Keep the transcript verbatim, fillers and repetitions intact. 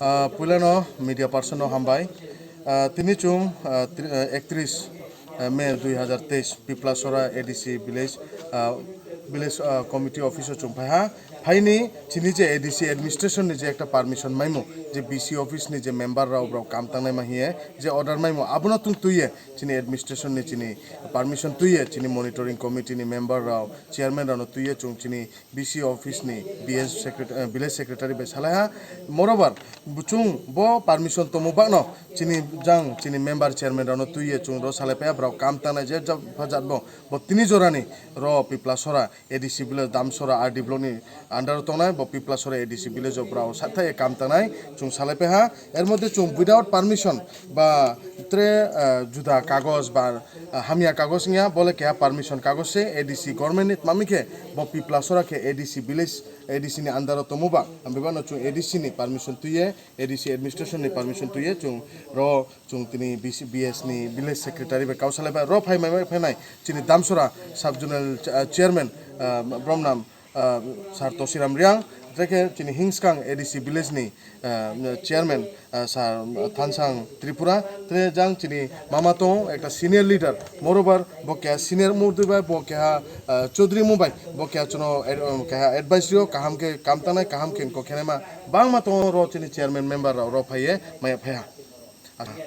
Ah, puilano media person no hambai. Ah, tini chwng, ah, tri-, ah, ektris, ah, May dui hazar teis, Piplasora A D C village, ah, village, ah, committee office o chwng phaiha. Phaini chini je A D C administration ni je ekta permission maimo, je B C office ni je member rao brao kam tangnai ma hiye, je order maimo, abono tong tuiye chini administration ni chini permission tuiye, chini monitoring committee ni member rao, chairman rao no tuiye chwng chini B C office ni B S secret-, eh, village secretary bai salaiha. Moreover, buchung bo permission tomo bakno chini jang chini member chairman rao no tuiye chwng ro salai paiya, brao kam tangnai je jab-, jat bo, bo tini jorani ro Piplasora A D C village Damsora R D block ni under o tongnai, bo Piplasora A D C village o brao sathai kam tangnai chwng salai paiha. Er moddhe chwng without permission ba tre, ah, juda kagoj ba, ah, hamya kagoj wngya, bole keha permission kagoj se A D C government ni tmami khe bo Piplasora khe A D C village, A D C ni under o tomo ba, ang bebak no chwng A D C ni permission tuiye, A D C administration ni permission tuiye chwng ro chwng tini B C, B S ni village secretary bai kau salai bai ro phai mai bai phainai chini Damsora sub zonal cha-, chairman, ah, bromnam, ah, Sir Tosiram Riang, tei khe chini hingskang A D C village ni, ah, chairman, ah, Sir Thansang Tripura, tei jang chini mama tongo ekta senior leader, moreover bo keha senior murti bai bo keha, ah, Chaudhary mubai bo keha chwngno ad-, um, keha advice rio, kaham khe kam tangnai, kaham khe kok khenai ma bangma tongo ro chini chairman member rao ro phaiye maya phaiha.